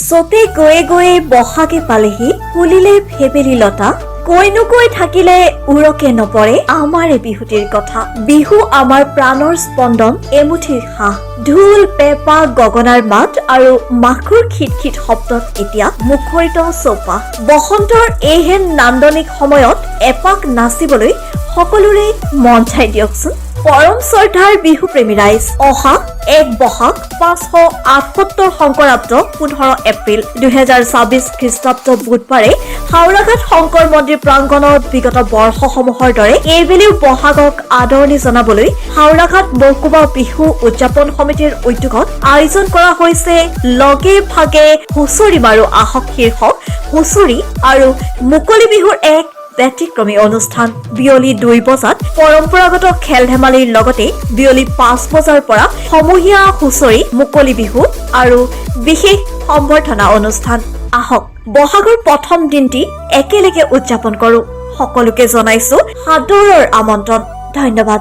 চ'তে গৈয়ে গৈয়ে বহাগে পালেহি, ফুলিলে ভেবেলি লতা। কৈ নকৈ থাকিলে ওৰকে নপৰে আমাৰে বিহুটিৰ কথা। বিহু আমাৰ প্ৰাণৰ স্পন্দন, এমুঠি হাঁহ। ঢোল, পেঁপা, গগনাৰ মাত আৰু মাখুৰ খিট খিট শব্দত এতিয়া মুখৰিত চৌপাশ। বসন্তৰ এইহেন নান্দনিক সময়ত এপাক নাচিবলৈ সকলোৰে মন যায় দিয়কচোন। পৰম শ্ৰদ্ধাৰ বিহুপ্ৰেমী ৰাইজ, অহা 1 বহাগ 578 শংকৰাব্দ, 15 এপ্ৰিল 2026 খ্ৰীষ্টাব্দ বুধবাৰে হাওৰাঘাট শংকৰ মন্দিৰ প্ৰাংগণত বিগত বৰ্ষসমূহৰ দৰে এইবেলিও বহাগক আদৰণি জনাবলৈ হাওৰাঘাট মহকুমা বিহু উদযাপন সমিতিৰ উদ্যোগত আয়োজন কৰা হৈছে "লগে ভাগে হুঁচৰি মাৰো আহক" শীৰ্ষক হুঁচৰি আৰু মুকলি বিহুৰ এক ব্যতিক্ৰমী অনুষ্ঠান। বিয়লি 2 বজাত পৰম্পৰাগত খেল ধেমালিৰ লগতে বিয়লি 5 বজাৰ পৰা সমূহীয়া হুঁচৰি, মুকলি বিহু আৰু বিশেষ সম্বৰ্ধনা অনুষ্ঠান। আহক, বহাগৰ প্ৰথম দিনটি একেলগে উদযাপন কৰো। সকলোকে জনাইছো সাদৰৰ আমন্ত্ৰণ। ধন্যবাদ।